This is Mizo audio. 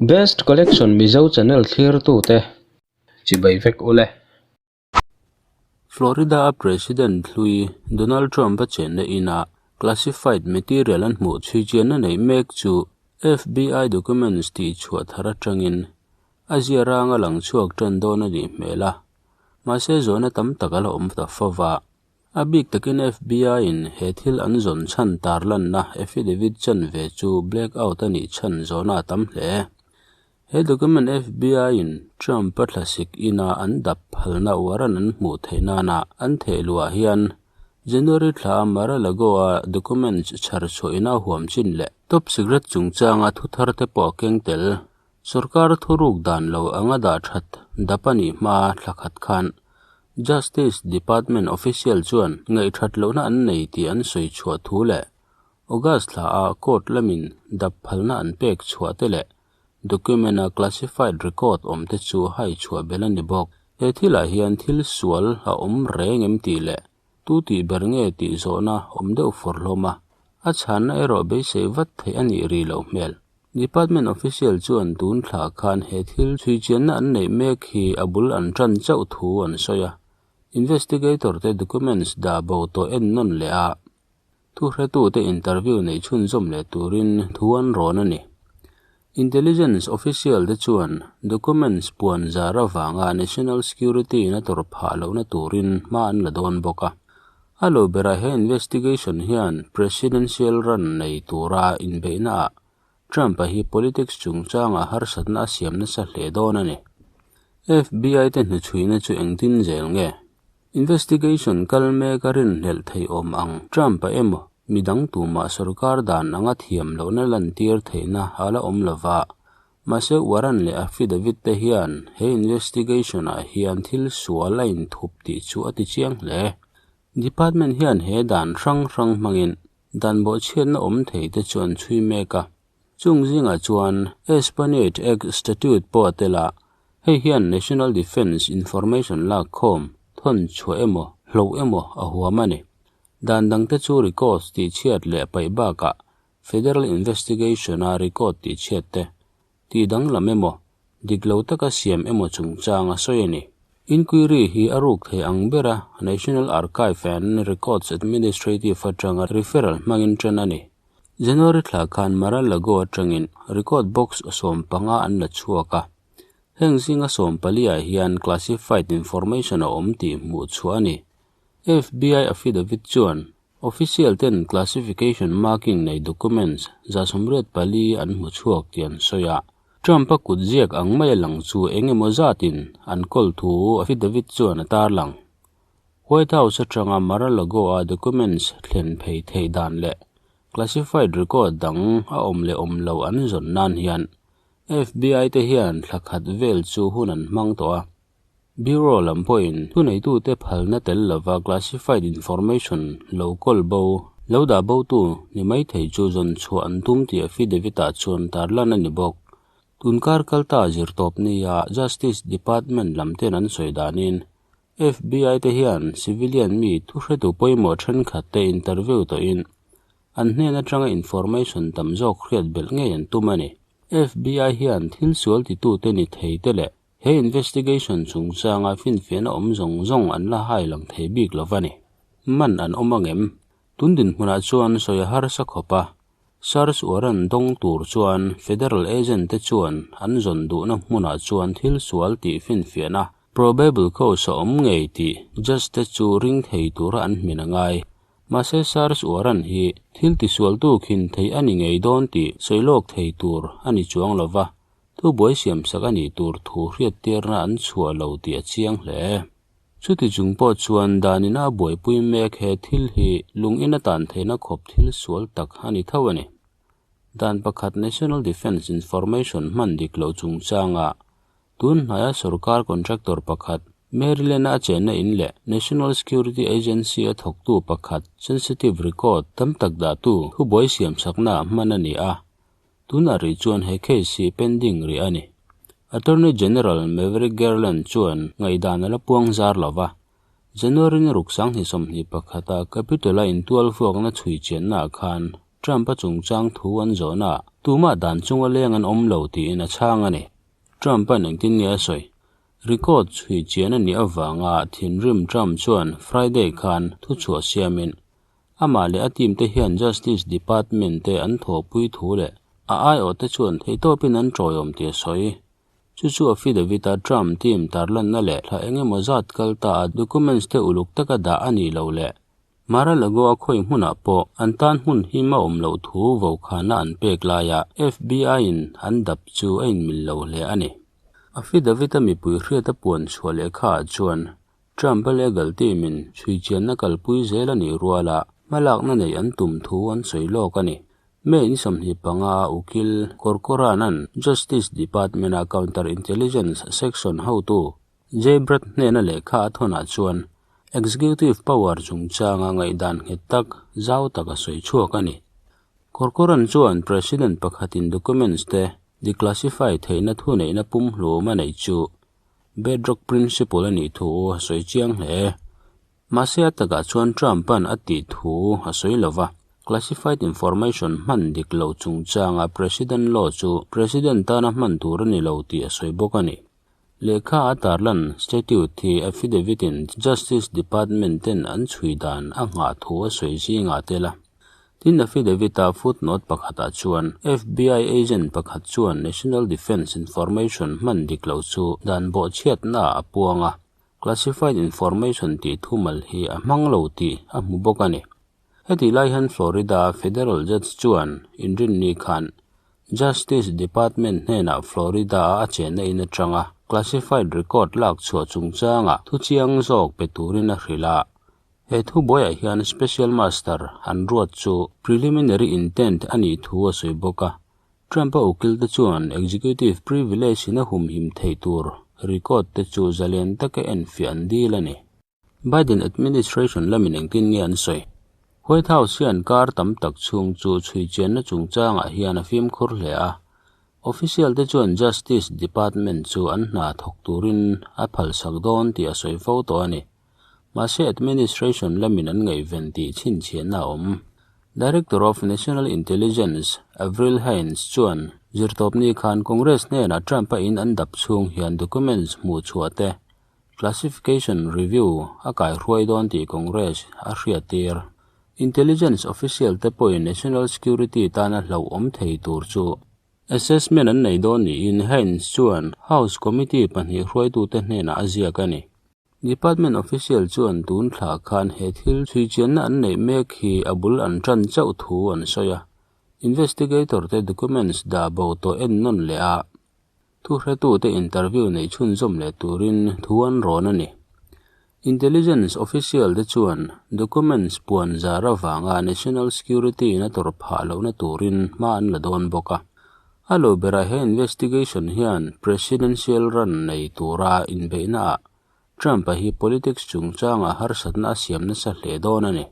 Best Collection Mizo channel thlirtute chibai vek ule. Florida-a President hlui Donald Trump-a chenna inah classified material an hmuh chhuichianna neih mek chu FBI documents tih chhuah thar atangin a ziarang a lang chhuak tan dawn a nih hmel a, mahse zawhna tam tak a la awm ta fo va. A bik takin FBI-in he thil an zawn chhan tarlanna affidavit chanve chu black out a nih chhan zawhna a tam hle. He document FBI-in Trump-a thlasik ina an dap phalna warrant an hmuh theih nana an theh luah hian January thla a Mar-a-Lago-a documents chhar chhuah ina huam chin leh top secret chungchanga thu thar te pawh a keng tel. Sorkar thuruk dan lo anga dah that dap a nih hma thla khat khan Justice Department official chuan ngaihthat lohna an nei tih an sawi chhuah thu leh August thla a court lamin dap phalna an pek chhuah te leh document a classified record awm te chu hai chhuah belh a ni bawk. He thilah hian thil sual a awm reng em tih leh tu tih ber nge tih zawhna awm deuh fawr hlawm a, a chhanna erawh beisei vat theih a nih rih loh hmel. Department official chuan tun thla khan he thil chhuichianna an neih mek hi a bul an tan chauh thu an sawi a, investigator te documents dah bo tawh en nawn leh a, Thuhretute interview neih chhunzawm leh turin thu an rawn a ni. Intelligence official te chuan documents puan zar avanga national security in a tawrh phah lohna turin hma an la dawn bawk a. A lo berah he investigation hian presidential run nei tura inbeihnaah Trump-a hi politics chungchangah harsatna a siam nasa hle dawn a ni. FBI te hnuchhuihna chu engtin zel nge? Investigation kal mek a rinhlelh theih awm ang Trump-a emaw midang tumah sorkar dan anga thiam lohna lantir theihna a la awm lova, mahse warrant leh affidavit te hian he investigation-ah hian thil sual a inthup tih chu a ti chiang hle. Department hian he dan hrang hrang hmangin dan bawhchhiatna awm thei te chu an chhui mek a. Chung zingah chuan Espionage Act Statute pawh a tel a, hei hian National Defence Information lak khawm, thawn chhuah emaw, hloh emaw a huam a ni. Dan dangte chu records tihchhiat leh paih bakah Federal Investigation-a record tihchhiat te, tih danglam emaw, dik lo taka siam emaw chungchang a sawi a ni. Inquiry hi a ruk thei ang bera National Archive and Records Administrative atanga referral hmangin ṭan a ni. January thla khan Mar-a-Lago atangin record box 15 an la chhuak a, heng zinga 14 ah hian classified information a awm tih hmuh chhuah a ni. FBI affidavit chuan official ten classification marking nei documents 84 an hmu chhuak tih an sawi a, Trump-a kut ziak ang mai a lang chu eng emaw zatin an kawl thu affidavit chuan a tarlang. White House atanga Mar-a-Lago-a documents thlen phei theih dan leh classified record dang a awm leh awm lo an zawn nan hian FBI te hian thla khat vel chu hun an hmang tawh a. Bureau lam pawhin thuneitute phalna tel lova classified information lo kawl bo, lo dah botu ni mai thei chu zawn chhuah an tum tih affidavit-ah chuan tarlan a ni bawk. Tunkar kalta zirtawp nia Justice Department lam ten an sawi danin FBI te hian civilian mi thuhretu pawimawh thenkhat te interview tawhin an hnen atanga information tam zawk hriat belh ngei an tum a ni. FBI hian thil sual titute ni thei te leh he investigation chungchanga finfiahna awm zawng zawng an la hai lang thei bik lo va ni. Man an awm angem? Tun dinhmunah chuan sawi a harsa khawp a, SARS warrant dawng tur chuan federal agent te chuan an zawn duhna hmunah chuan thil sual tih finfiahna Probable cause a awm ngei tih judge te chu ring thei tura an hmin a ngai. Mahse SARS warrant hi thil tisualtu khin thei a ni ngei dawn tih sawi lawk thei tur a ni chuang lo va, thubuai siamsak a nih tur thu hriattirna an chhuah lo tih a chiang hle. Chuti chung pawh chuan danin a buaipui mek he thil hi lung in a tan theihna khawp thil sual tak a ni tho a ni. Dan pakhat National Defence Information hman dik loh chungchanga Tun hnaia sorkar contractor pakhat, Maryland-a a chenna in leh National Security Agency-a thawktu pakhat sensitive record tam tak dahtu thubuai siamsakna hman a ni a. Tunah rih chuan he case hi pending rih a ni. Attorney General Maverick Garland chuan ngaihdan a la puang zar lo va. January ni ruk 2021-a Capitol-a intual vuakna chhui chiannaah khan Trump-a chungchang thu an zawhnaah. Tumah dan chunga leng an awm lo tiin a chhang a ni. Trump-a'n engtin nge a sawi? Record chhui chian a nih avanga thinrim Trump chuan Friday khan thuchhuah siamin amah leh a team te hian Justice Department te an thawhpui thu leh a aiawhte chuan theihtawpin an tawiawm tih a sawi. Chu chu affidavit-a Trump team tarlanna leh thla eng emaw zat kal ta a documents te uluk taka dah a nih loh leh Mar-a-Lago a khawi hmunah pawh an tan hmun him a awm loh thu vokhana an pek laia FBI-in an dap chu a inmil lo hle a ni. Affidavit-a mipui hriata puan chhuah lehkhaah chuan Trump-a legal team-in chhuichianna kalpui zel a nih ruala hmalakna neih an tum thu an sawi lawk a ni. May ni 25 ukil Corcoran-a'n Justice Department-a Counterintelligence Section hotu Jay Brett hnena lehkha a thawnah chuan executive power chungchanga ngaihdan nghet tak zau tak a sawi chhuak a ni. Corcoran chuan President pakhatin documents te declassify theihna thuneihna pumhlum a neih chu bedrock principle a nih thu a sawi chiang hle. Mahse a takah chuan Trump-a'n a tih thu a sawi lo va, classified information hman dik lo chungchanga President law chu President tana hman tur a ni lo tih a sawi bawk a ni. Lehkha a tarlan statute hi affidavit-in Justice Department ten an chhui dan a nghah thu a sawi zingah tel a. Tin affidavit-a footnote pakhatah chuan FBI agent pakhat chuan National Defense Information hman dik lo chu dan bawhchhiatnaah a puang a, classified information tih thumal hi a hmang lo tih a hmu bawk a ni. Hetih lai hian Florida federal judge chuan inrinni khan Justice Department hnenah Florida-a a chenna in atanga classified record lak chhuah chungchanga thuchiang zawk pe turin a hrilh a. He thubuaiah hian Special Master an ruat chu preliminary intent a nih thu a sawi bawk a. Trump-a ukilte chuan executive privilege-in a humhim theih tur record te chu zalen taka enfiah an dil a ni. Biden administration lamin engtin nge an sawi? White House hian kar tam tak chhung chu chhuichianna chungchangah hian a fimkhur hle a. Official te chuan Justice Department chu an hna thawk turin a phalsak dawn tih a sawi fo tawh a ni. Mahse administration lamin an ngaihven tih chhinchhiahna a awm. Director of National Intelligence Avril Haines chuan zirtawpni khan Congress hnenah Trump-a in an dap chhung hian documents hmuhchhuah te Classification Review a kaihruai dawn tih Congress a hriattir. Intelligence official te pawhin national security tana hlauhawm thei tur chu assessment an nei dawn niin Haines chuan House committee pahnih hruaitute hnenah a ziak a ni. Department official chuan tun thla khan he thil chhuichianna an neih mek hi a bul an tan chauh thu an sawi a, investigator te documents dah bo tawh ennawn leh a Thuhretute interview neih chhunzawm leh turin thu an rawn a ni. Intelligence official te chuan documents puan zar avanga national security in a tawrh phah lohna turin hma an la dawn bawk a. A lo berah he investigation hian presidential run nei tura inbeihnaah Trump-a hi politics chungchangah harsatna a siam nasa hle dawn a ni.